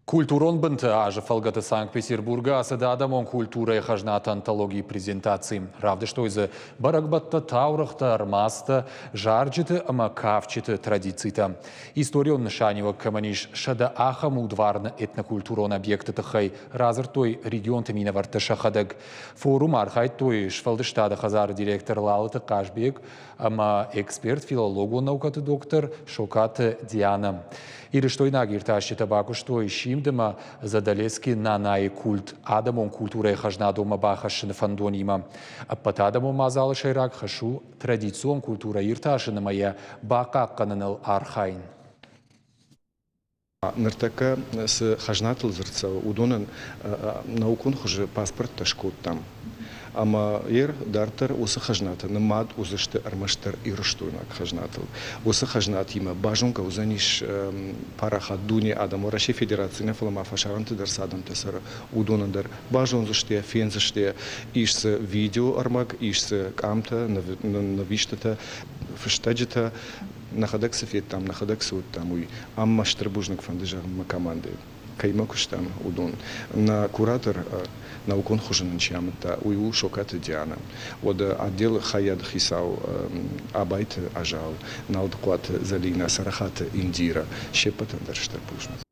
Культурон бынты азы фӕлгӕты Санкт-Петербургы ацыд адӕмон культурӕйы хӕзнаты антологийы презентаци. Равдыстой дзы бӕрӕгбӕттӕ, таурӕгътӕ, ӕрмадзтӕ, зарджыты ӕмӕ кафджыты традицитӕ. Историон нысаниуӕг кӕмӕн ис, 100 ахӕм удварны этнокультурон объекты тыххӕй радзырдтой регионты минӕвӕрттӕ сӕхӕдӕг. Форумы архайдтой сфӕлдыстады хӕдзары директор Лалыты Хъазбег ӕмӕ эксперт, филологон наукӕты доктор Сокаты Дианӕ. Ирыстойнаг иртасджытӕ бакуыстой Симд ӕмӕ Задалески Нанайы культ адӕмон культурӕйы хӕзнадонмӕ бахӕссыны фӕндонимӕ. Ӕппӕтадӕмон мадзалы сӕйраг хӕс у традицион культурӕ иртасын ӕмӕ йӕ бахъахъхъӕныныл архайын. Ныртӕккӕ цы хӕзнатыл дзырд цӕуы, уыдонӕн наукон хуызы паспорттӕ скодтам. Ӕмӕ ер дарддӕр уыцы хӕзнатӕ нымад уыдзысты ӕрмӕстдӕр ирыстойнаг хӕзнатыл. Уыцы хӕзнатимӕ базонгӕ уыдзӕнис парахат дуне адӕм, Уӕрӕсейы Федерацийы нӕ, фӕлӕ ма фӕсарӕнты дӕр цы адӕмтӕ цӕры, уыдонӕн дӕр. Базондзысты йӕ, фендзысты йӕ. Ис дзы видеоӕрмӕг, ис дзы къамтӕ, нывистытӕ, фыстӕджытӕ. Нӕхӕдӕг цы федтам, нӕхӕдӕг цы уыдтам, уый. Ам мӕ стыр бузныг фӕнды зӕгъын мӕ командӕйы, кӕимӕ куыстам, уыдон. Нӕ куратор наукон хуызы нын чи амыдта, уый у Сокаты Дианӕ. Уӕдӕ отделы хайады хицау Абайты Азау, Налдыхъуаты Зӕлинӕ, Царахаты Индирӕ. Се ппӕтӕн дӕр стыр бузныг.